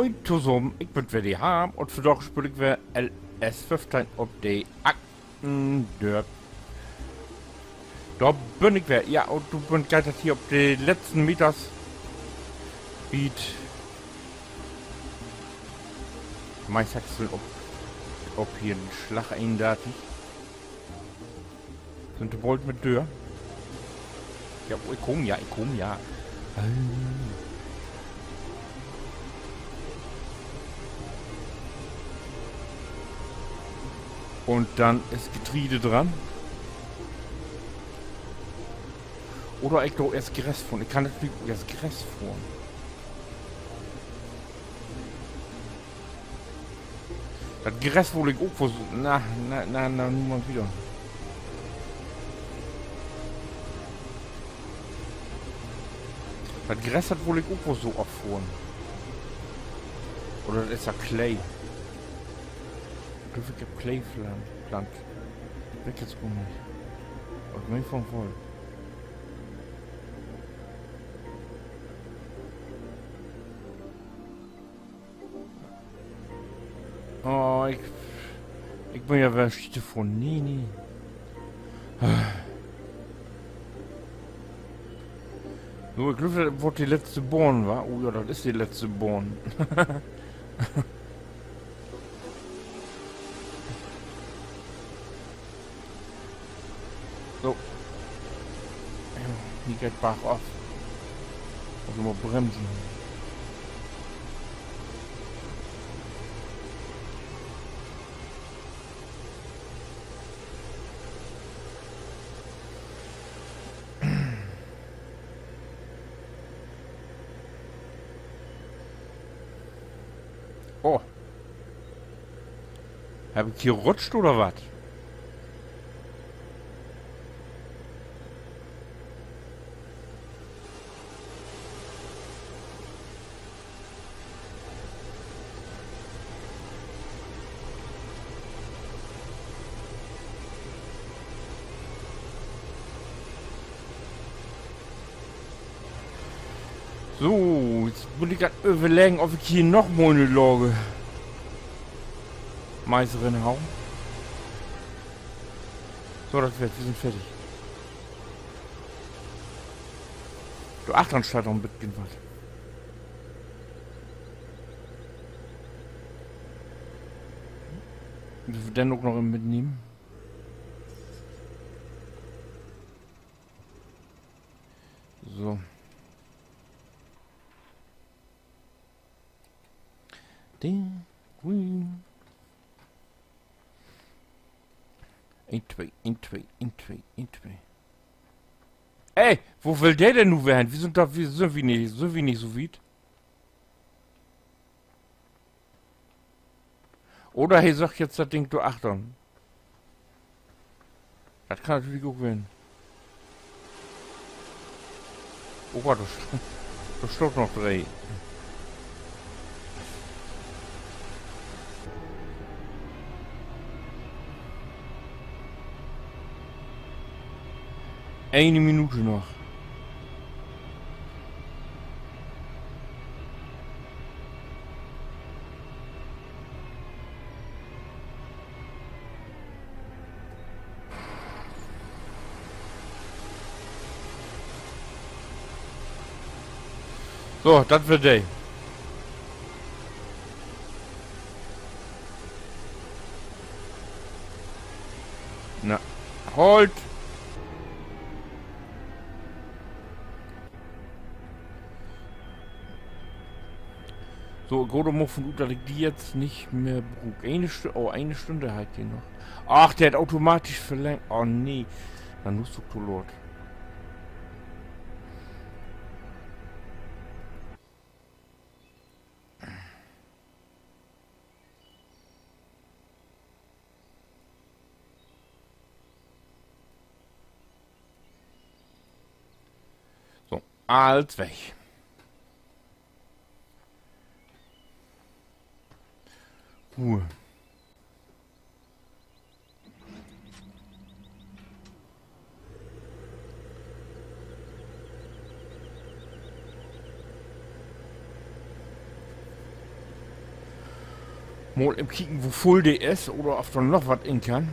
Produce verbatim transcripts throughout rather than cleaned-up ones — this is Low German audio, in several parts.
Moin tosamen, ik bün weer de Harm un vandaag speel ik weer L S föffteihn op de Aktendörp. Dor bün ik weer. Ja, un dor bün ik, geiht dat hier op de letzten Meters bi't Maisaxeln op, op hier den Slag eenundörtig. Sünd de bold mit dör? Ja, ik kaam ja, ik kaam ja. Un denn is Getreide dran. Oder ik do eerst Gras fohren. Ik kann natürlich eerst Gras fohren. Dat Gras wull ik ok woll so, na, na, na, na, nu man wieder. Dat Gras, dat wull ik ok woll so affohren. Oder dat is ja Clay. Ik glööv, ik heff Clay plant. Weet ik nu nich. Op jeden Fall. Oh, ik, ik bün ja weer schiete vun, nee, nee. So, ik glööv, dat word de letzte Bahn, wa? Oh ja, dat is de letzte Bahn. So. Hier geiht bargaf. Mutt ik mal bremsen. Oh. Heff ik hier rutscht oder wat? So, nu mutt ik grad överleggen, of ik hier noch mal 'ne Lage Mais rinhau. So, dat weer 't, wi sünd fertig. Dor achtern steiht noch en beten wat. Dörv wi den ok noch even mitnehmen? So. Ding, grün. Een, twee, een, twee, een, twee, een, twee. Ey, wo will de denn nu weer hen? Wi sünd dor, wi sünd wi nich, sünd wi nich so wiet? Oder he söcht jetzt dat Ding dor achtern. Dat kann natürlich ok ween. Oh Gott, dor st-, dor staht noch dree. Eene Minute noch. So, dat weer de. Na, halt! So, ik gah dor mal vun ut, dat ik de jetzt nich mehr bruuk. Ene Stü-, oh, ene Stünn harr ik de noch. Ach, de hett automatisch verlängt. Oh, nee. Na, nu is 't ok to laat. So, allens weg. Ruhe. Mal even kieken, wo vull de is oder of dor noch wat in kann.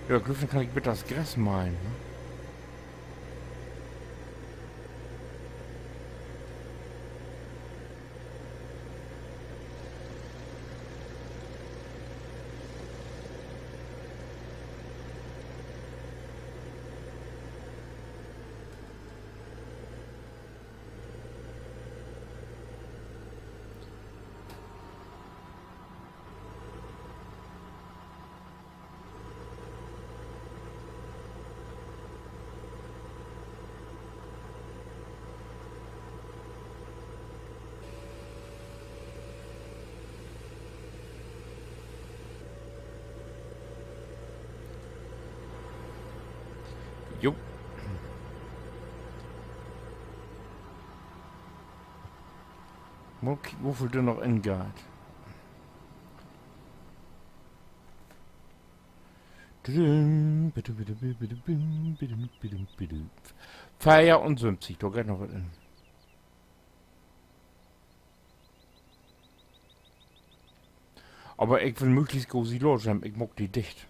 Ja, ik glööv, denn kann ik beter dat Gras meihen, ne? Jo. Mal kieken, woveel dor noch in geiht. Veerunsöventig, dor geiht noch wat in. Aver ik will möglichst grote Silage hebben. Ik maak de dicht.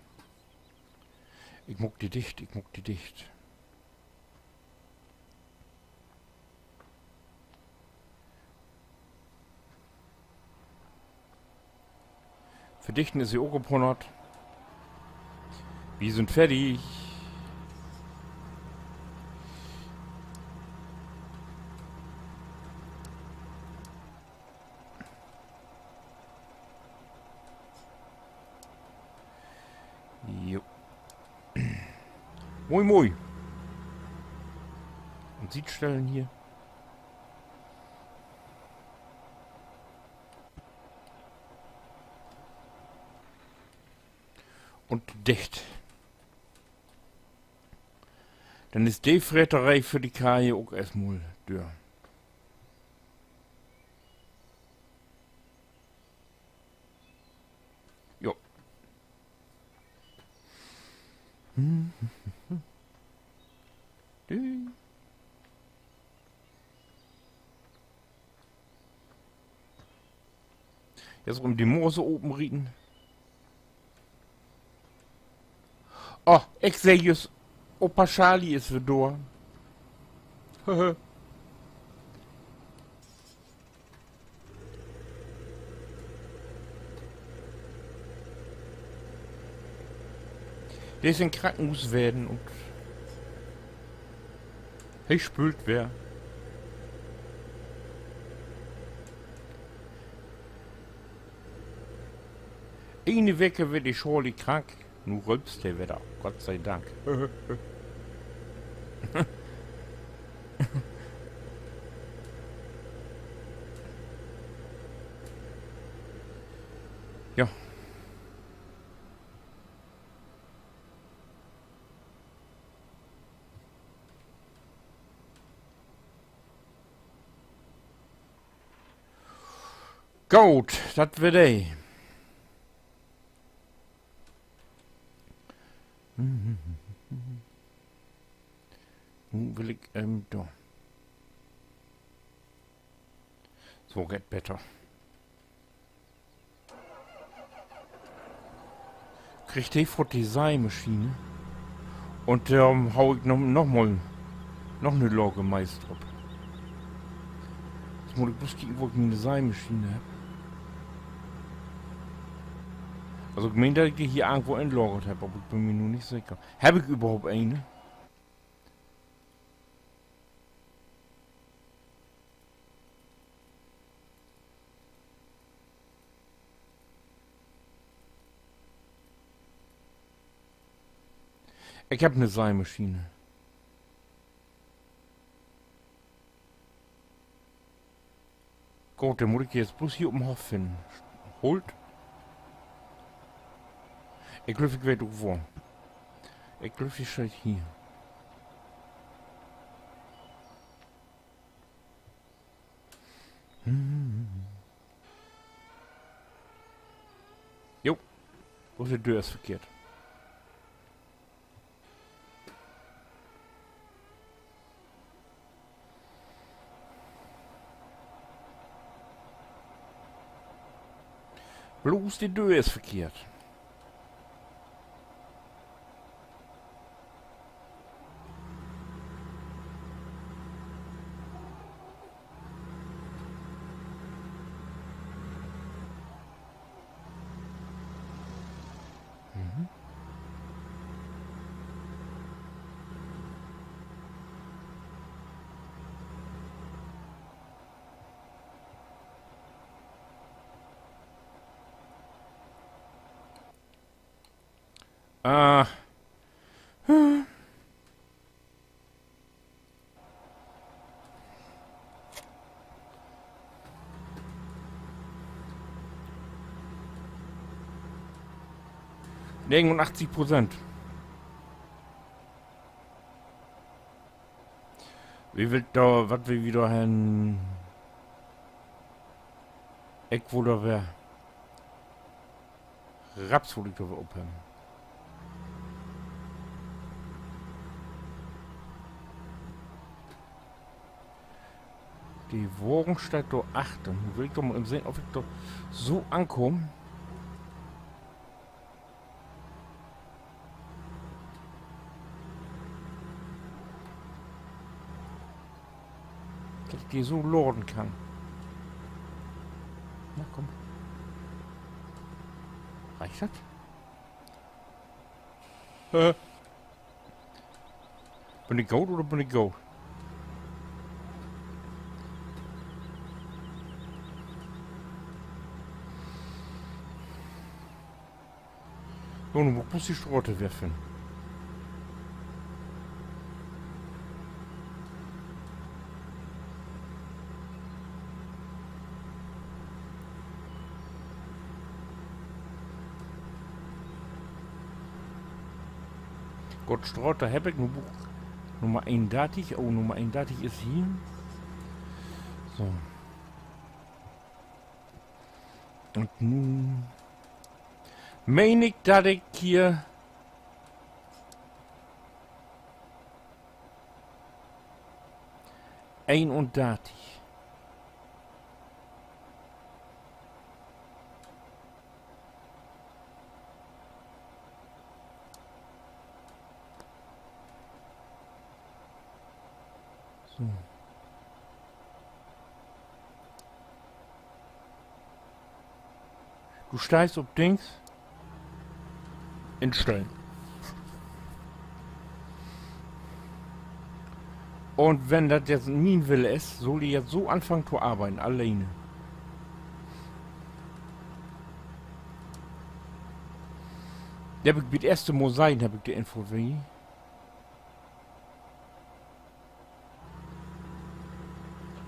Ik maak de dicht, ik maak de dicht. Verdichten is he ok op hunnert. Wi sünd fertig. Jo. Moi, moi. Un Sietstellen hier. Un dicht. Denn is de Freteree för de Kaje ok eerstmal dör. Jo. Jetzt üm de Moors openrieten. Oh, ik seh jüst, Opa Charlie is weer dor. De is in Krankenhuus wesen un he spöölt weer. Ene Week weer de Charlie krank, nu rülpst he wedder. Gott sei Dank. Ja. Goot, dat weer de. Nu will ik, ähm, dor. So geiht beter. Kriegt he foort de Seimaschien. Un, ähm, hau ik noch, noch mal, noch 'ne Lager Mais drop. Nu mutt ik bloots kieken, wo ik miene Seimaschien hebb. Also, ik meen, dat ik de hier irgendwo inlagert hebb, aver ik bün mi nu nich seker. Hebb ik överhaupt ene? Ik hebb 'ne Seimaschien. Goot, denn mutt ik de nu bloots hier op'n Hoff finnen. Holt. Ik glööv, ik weet ok wo. Ik glööv, de steiht hier. Jo, bloots de Döör is verkehrt. Blots de Döör is verkehrt. Mhm. Ah. Negenunachtzig Prozent. Wi wüllt dor, wat wi, wi dor hen? Ik wull dor weer Raps wull ik dor weer ophebben. De Wagen steiht dor achter. Nu will ik doch mal even sehn, of ik dor so ankaam. Dat ik de so laden kann. Na, kumm. Reicht dat? Äh. Bün ik goot oder bün ik goot? So, nu mutt ik blots de Straat weer finnen. Goot, Straat, dor heff ik nu Buuk Nummer eenundartig. Oh, Nummer eenundartig is hier. So. Un nu meen ik, dat ik hier eenundartig. So. Du steigst op Dings. Instellen. Un wenn dat jetzt mien Wille is, sull de jetzt so anfangen to arbeiden, alleen. De heff ik bi't eerste Mal sehn, heff ik de Info, wie.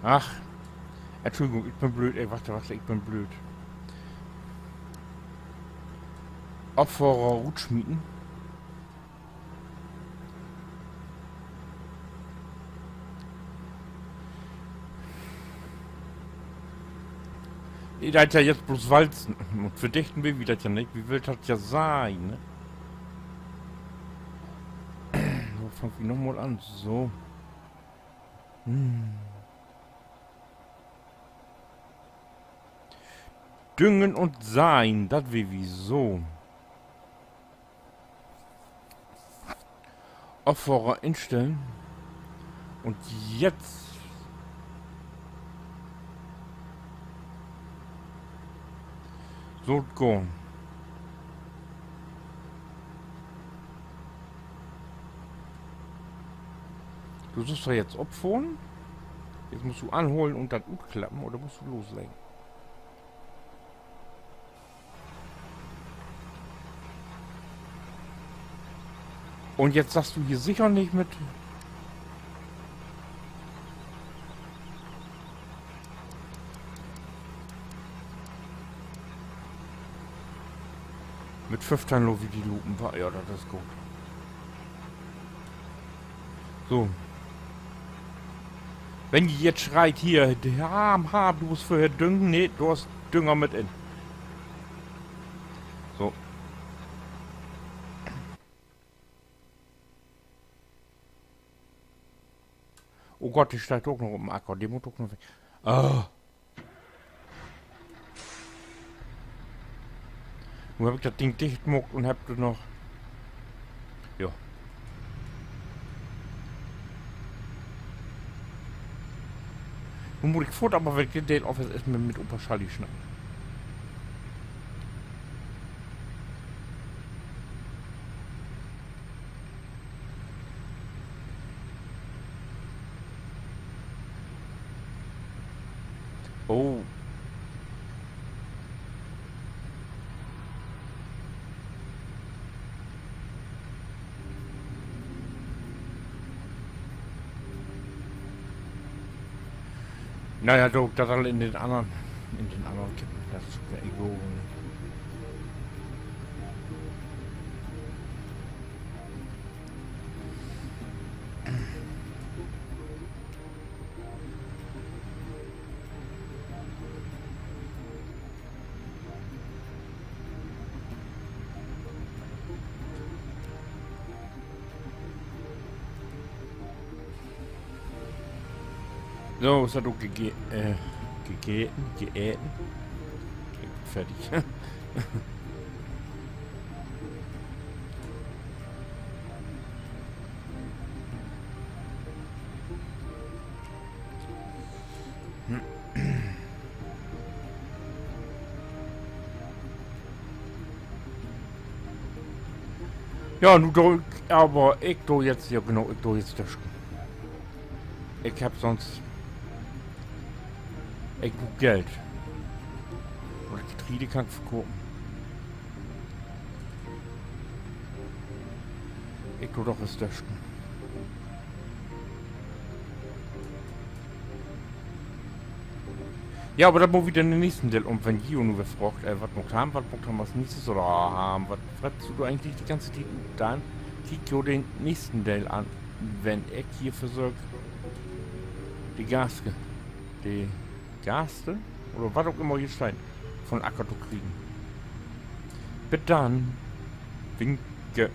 Ach, Entschuldigung, ik bün blööd. Ey, wacht, wacht, ik bün blööd. Opfahrer rutsmieten. Nee, dat is ja jetzt blots Walzen. Un verdächten will wi dat ja nich. Wi wüllt dat ja seihen, ne? So, fangt wi nochmal an. So. Hm. Düngen un Seihen, dat will wi so. Opfahrer instellen. Un jetzt sull't gahn. Du sullst doch jetzt opfohren. Jetzt musst du anholen un dat utklappen, oder musst du loslegen? Un jetzt saggst du hier seker nich mit, mit föffteihn lo wi de lopen, wa? Ja, dat is goot. So. Wenn ji jetzt schreit hier, de Harm, Harm, du musst vörher düngen, nee, dor is Dünger mit in. So. Oh Gott, de steiht ok noch op 'n Acker. De mutt ok noch weg. Ah. Nu heff ik dat Ding dicht maakt un heff dor noch, jo. Nu mutt ik foort, aver wenn ik den Deel of is, eerst mal mit Opa Charlie snacken. Oh. Na ja, do, dat all in den annern, in den annern Kippen. Dat is ok egal. So, is dat ok gege-, äh, gegeten, geeten? Ik bün fertig. Ja, nu do ik, aver ik do jetzt, ja genau, ik do jetzt döschen. Ik hebb sonst, ik bruuk Geld. Oder Getreide kann ik verkopen. Ik do doch es döschen. Ja, aver dat maakt wi denn in'n nächsten Deel. Un wenn ji nu weer fraagt, äh, wat maakt wi, wat maakt wi as nächstes oder, ah, wat frettst du egentlich de ganze Tiet ut, denn kiek jo den nächsten Deel an, wenn ik hier versöök, de Gaske, de Gaste, oder wat ok immer hier steiht, von Acker to kriegen. Bit dann. Winke.